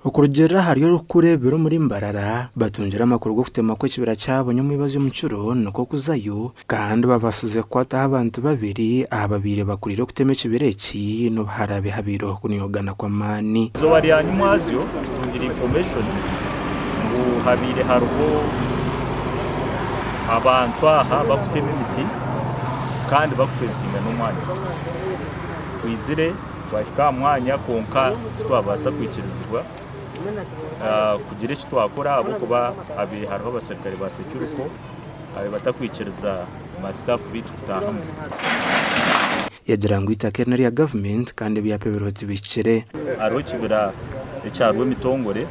Okurugiirira ahari orikukureebera omuri Mbarara, batungire amakuru g'okutema kw'ekibira kyabo nyomwebazyo omu kiro nikwo kuzayo kandi babaasize kukwataho abantu babiri ababaire bakuriire okutema ekibira eki n'obu haraabe habaireho okuniogana kw'amaani. Eizooba rya nyimwazyo tutungire information ngu habaire hariho abantu aha bakutema emiti kandi bakufensinga n'omwanya. Twizire Twahika aha mwanya kwonka titwabaasa kwikirizibwa kugira eki twakora ahabw'okuba habaire hariho abaserukare ba securiko ababaire batakwikiriza ba sitaafu baitu kutaahamu. Yagira ngu eitaka eri n'erya gavumenti kandi ebyapa ebiriho tibihikire. Hariho ekibira ekya Rwemitongore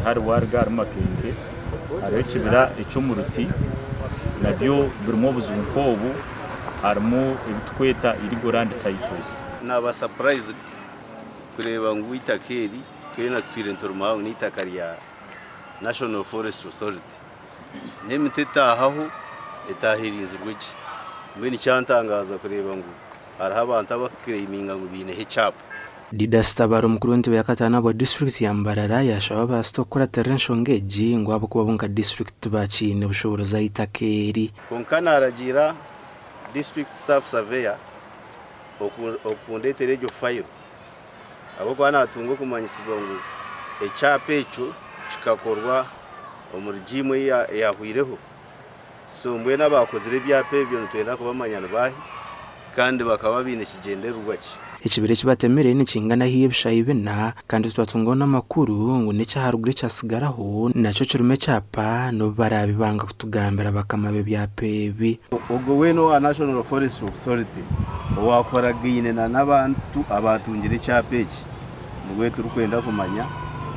hari waruga ahari Makenke, hariho ekibira eky'omu Ruti nabyo birimu obuzibu nk'obu. Harimu ebi tukweta illegal land titles. Naba surprised kureeba ngu eitaka eri twena tutwire niturimaho ngu n'eitaka rya National Forest Authority. N'emiti etaahaho etaahirizibwe gye. Mbwenu kyantangaaza kureeba ngu hariho abantu abakuclaiminga ngu baineho ekyapa. Didas Tabaro omukuru w'entebe ya kataano ahabwa disiturikiti ya Mbarara yaashaba abaasita kukuratirira enshonga egi ngu ahabw'okuba bo nka disiturikiti tibakiine bushoboorozi aha itaka eri. Kwonka naaragiira District Staff Surveyor okundeetera egyo fayiro ahabw'okuba naatunga okumanyisibwa ngu ekyapa ekyo kikakorwa omuri jiimu eyahweireho. So mbwenu abaakozire ebyapa ebyo nitwenda kubamanya ni baahi kandi bakaba baine kigyendererwa ki. Ekibira eki batemire nikingana haihi ebishaayi bina kandi twatungaho n'amakuru ngu n'ekyaharuguru ekyatsigaraho nakyo kirimu ekyapa n'obu baraabe banga kutugambira bakama b'ebyapa ebi. Ogwo weena owa National Forest Authority owaakoragaine na n'abantu abaatungire ekyapa eki Nibwe turikwenda kumanya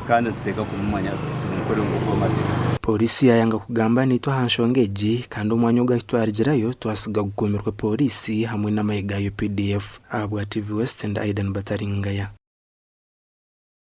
kandi nituteeka kumumanya tumukore nk'oku amateeka. Pooriisi yaayanga kugamba naitwe aha nshonga egi kandi omwanya ogu ahu twarugirayo twasiga gukuumirwe pooriisi hamwe n'amahe ga UPDF. Ahabwa TV West, ndi Aidan Bataringaya.